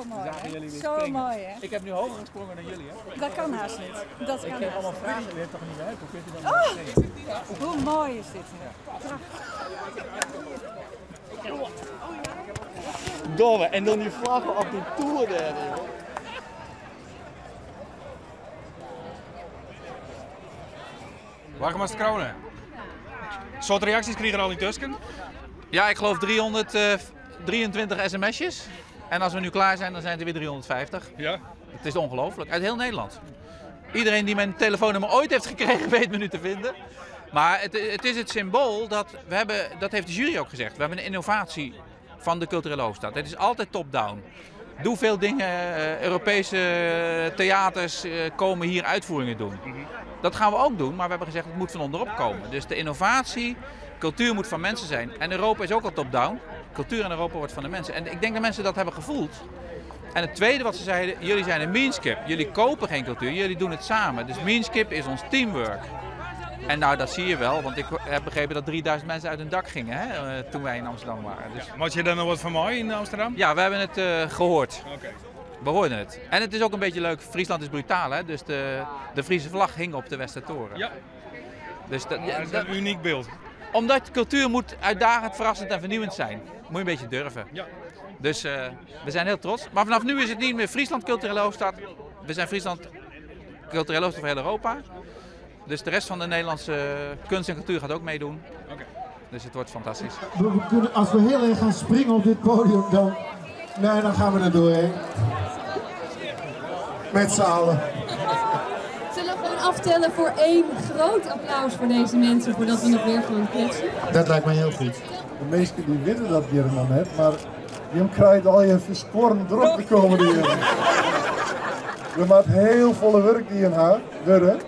Zo mooi, Zagen hè? jullie weer Zo springen. mooi, hè? Ik heb nu hoger gesprongen dan jullie, hè? Dat kan haast niet. Dat Ik kan kreeg haast allemaal niet. vragen. U heeft toch niet uit? Hoe kunt u dan nog springen? Hoe mooi is dit? hè? Domme, en dan die vlaggen op die toer daar, joh. Waarom was het kronen? Soort reacties kregen er al intussen. Ja, ik geloof 323 sms'jes. En als we nu klaar zijn, dan zijn het er weer 350. Ja. Het is ongelooflijk. Uit heel Nederland. Iedereen die mijn telefoonnummer ooit heeft gekregen, weet me nu te vinden. Maar het is het symbool dat we hebben, dat heeft de jury ook gezegd. We hebben een innovatie van de culturele hoofdstad. Het is altijd top-down. Doe veel dingen, Europese theaters komen hier uitvoeringen doen. Dat gaan we ook doen, maar we hebben gezegd het moet van onderop komen. Dus de innovatie, cultuur moet van mensen zijn. En Europa is ook al top-down. Cultuur in Europa wordt van de mensen. En ik denk dat mensen dat hebben gevoeld. En het tweede wat ze zeiden, jullie zijn een mienskip. Jullie kopen geen cultuur, jullie doen het samen. Dus mienskip is ons teamwork. En nou, dat zie je wel, want ik heb begrepen dat 3000 mensen uit hun dak gingen, hè, toen wij in Amsterdam waren. Dus... Had je daar nog wat van mij in Amsterdam? Ja, we hebben het gehoord. Oké. We hoorden het. En het is ook een beetje leuk, Friesland is brutaal, hè? Dus de Friese vlag hing op de Westertoren. Ja. Dus dat, ja, Dat is dat- een uniek beeld. omdat cultuur moet uitdagend, verrassend en vernieuwend zijn. Moet je een beetje durven. Ja. Dus we zijn heel trots. Maar vanaf nu is het niet meer Friesland culturele hoofdstad. We zijn Friesland culturele hoofdstad voor heel Europa. Dus de rest van de Nederlandse kunst en cultuur gaat ook meedoen. Oké. Dus het wordt fantastisch. We kunnen, als we heel erg gaan springen op dit podium, dan, nee, dan gaan we er doorheen. Met z'n allen. Zullen we gewoon aftellen voor één groot applaus voor deze mensen, voordat we nog weer gaan kletsen? Dat lijkt mij heel goed. De meesten die weten dat hier nog net, maar die krijgt al je versporen erop de komende jaren. We maken heel volle werk die in haar worden.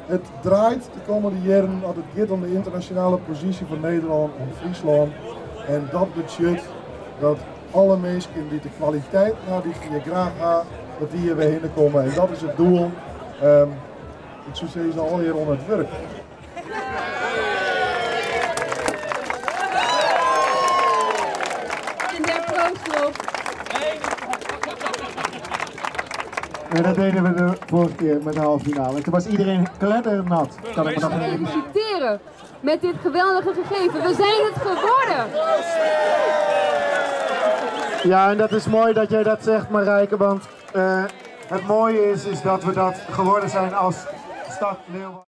Het draait de komende jaren als het gaat om de internationale positie van Nederland, om Friesland. En dat budget dat alle mensen die de kwaliteit naar die je graag gaan, dat die hier weer heen komen. En dat is het doel. Ik zou zeggen, ze al hier onder het werk. En daar proost op. En dat deden we de vorige keer met de halve finale. Toen was iedereen kleddernat. Kan ik me nog herinneren. Feliciteren met dit geweldige gegeven. We zijn het geworden! Ja, en dat is mooi dat jij dat zegt, Marijke, want het mooie is dat we dat geworden zijn als stad Leeuwarden.